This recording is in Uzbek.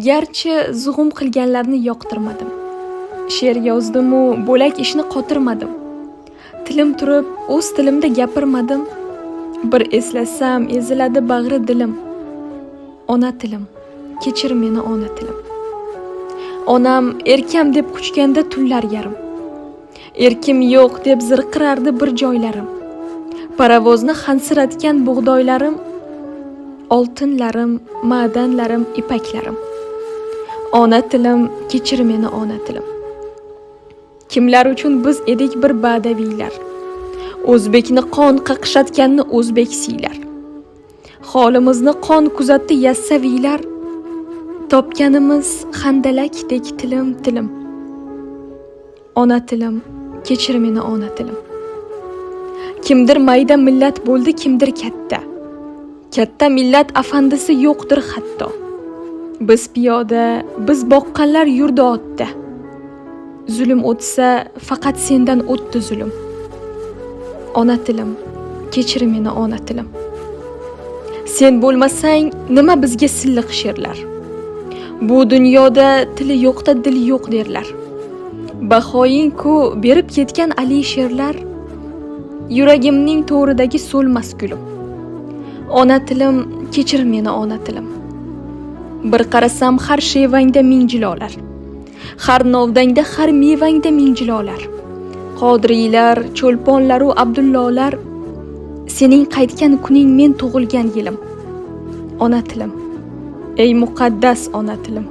Garchi zug'um qilganlarni yoqtirmadim. She'r yozdim-u, bo'lak ishni qotirmadim. Tilim turib, o'z tilimda gapirmadim. Bir eslasam, eziladi bag'ri dilim. Ona tilim, kechir meni, ona tilim. Onam erkam deb quchganda tunlar yarim. Erkim yo'q deb zirqirardi bir joylarim. Parovozni hansiratgan bug'doylarim, oltinlarim, ma'danlarim, ipaklarim. Ona tilim, kechir meni, ona tilim. Kimlar uchun biz edik bir badaviylar. O'zbekni qon qaqshatganni o'zbek siylar. Holimizni qon kuzatdi yassaviylar. Topganimiz handalakdek tilim tilim. Ona tilim, kechir meni, ona tilim. Kimdir mayda millat bo'ldi, kimdir katta. Katta millat afandisi yo'qdir hatto. Biz piyoda, biz boqqanlar yurdi otda. Zulm o'tsa, faqat sendan o'tdi zulm. Ona tilim, kechir meni, ona tilim. Sen bo'lmasang, nima bizga silliq she'rlar? Bu dunyoda tili yo'qda dil yo'q derlar. Bahoying-ku berib ketgan Ali sherlar, yuragimning to'ridagi so'lmas gulim. Ona tilim, kechir meni, ona tilim. Bir qarasam, har shevangda ming jilolar. Har novdangda, har mevangda ming jilolar. Qodiriylar, Cho'lponlaru Abdullolar, sening qaytgan kuning men tug'ilgan yilim. Ona tilim, ey muqaddas ona tilim.